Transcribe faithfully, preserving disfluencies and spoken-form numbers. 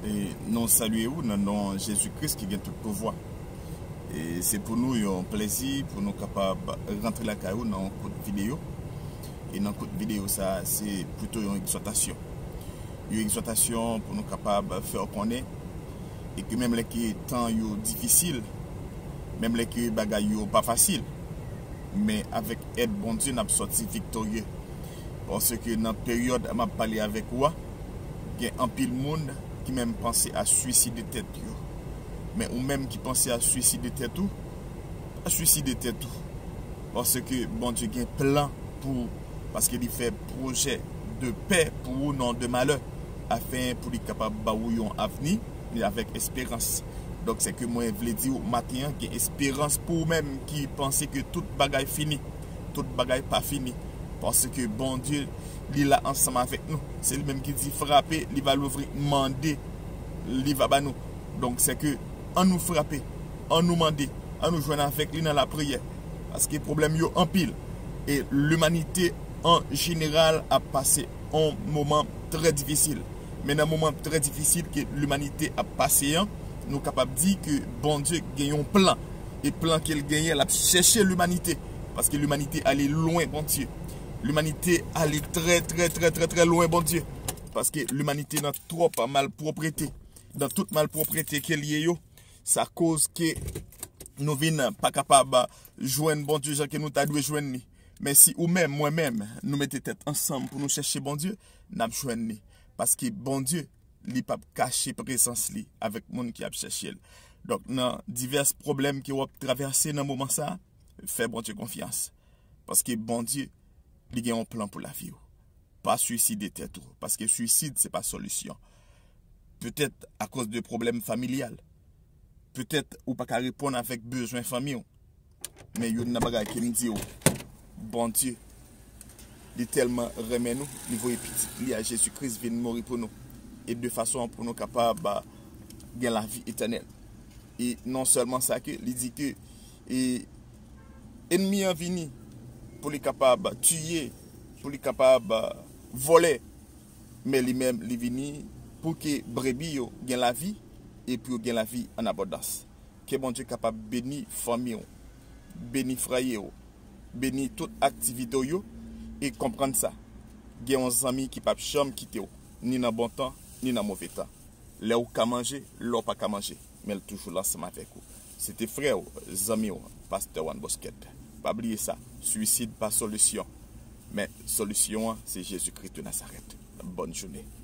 E nou salye ou nan non Jezi Kris ki gen tout pouvwa. E se pou nou yon plezi pou nou kapab rantre lakay ou nan yon kout videyo. E nan kout videyo sa, se pito yon egzòtasyon. Yon egzòtasyon pou nou kapab fè w konnen e ke menm lè ke tan yo difisil, menm lè ke bagay yo pa fasil, men avèk èd Bondye, n ap sòti viktorye. Paske nan peryòd m ap pale avèk ou a, gen anpil moun ki menm panse a swiside tèt yo. Men ou menm ki panse a swiside tèt ou, pa swiside tèt ou. Paske Bondye gen plan pou ou. Paske li fè pwojè de pè pou ou, non de malè, afen pou li kapab ba ou yon avni avèk esperans. Donk, se ke mwen vle di ou maten an, gen esperans pou ou menm ki panse ke tout bagay fini. Tout bagay pa fini. Paske Bondye, li la ansanm avèk nou. Se li menm ki di, frape, li va louvri, mande, li va ba nou. Donk, se ke, ann nou frape, ann nou mande, ann nou jwenn avèk li nan lapriyè. Paske pwoblèm yo anpil. E limanite an jeneral ap pase yon moman trè difisil. Men nan moman trè difisil ke limanite ap pase an, nou kapab di ke Bondye gen yon plan. E plan ke l genyen, l ap chèche limanite. Paske limanite ale lwen Bondye. Limanite ale trè, trè, trè, trè, trè lwen Bondye. Paske limanite nan twòp malpwoprete. Nan tout malpwoprete ke l ye yo, sa koz ke nou vin pa kapab jwenn Bondye jan ke nou ta dwe jwenn li. Men si ou menm, mwen menm, nou mete tèt ansanm pou nou chèche Bondye, n ap jwenn li. Paske Bondye, li p ap kache prezans li avèk moun ki ap chèche l. Donk, nan divès pwoblèm ke w ap travèse nan moman sa a, fè Bondye konfyans. Paske Bondye, li gen yon plan pou lavi w. Pa swiside tèt ou, paske swisid se pa solisyon. Petèt akoz de pwoblèm familyal. Petèt ou pa ka reponn avèk bezwen fanmi w. Men youn nan bagay ke m di w, Bondye, li tèlman renmen nou, li voye pitit li a Jezi Kris vin mouri pou nou. E de fason pou nou kapab gen lavi etènèl. E non sèlman sa ke li di ke e, ennmi an vini pou li kapab tiye, pou li kapab vòlè, men li menm li vini pou ke brebi yo gen lavi e pou yo gen lavi an abondans. Ke Bondye kapab beni fanmi w, beni fwaye w, beni tout aktivite w yo, e konprann sa, gen yon zanmi ki p ap janm kite w, ni nan bon tan, ni nan move tan. Lè w ka manje, lè w pa ka manje, men l toujou la ansanm avèk ou. Se te frè w, zanmi w, pastè Juan Bosquet. Pa bliye sa, swisid pa solisyon, men solisyon an se Jezi Kris de Nazarèt. Bòn jounen.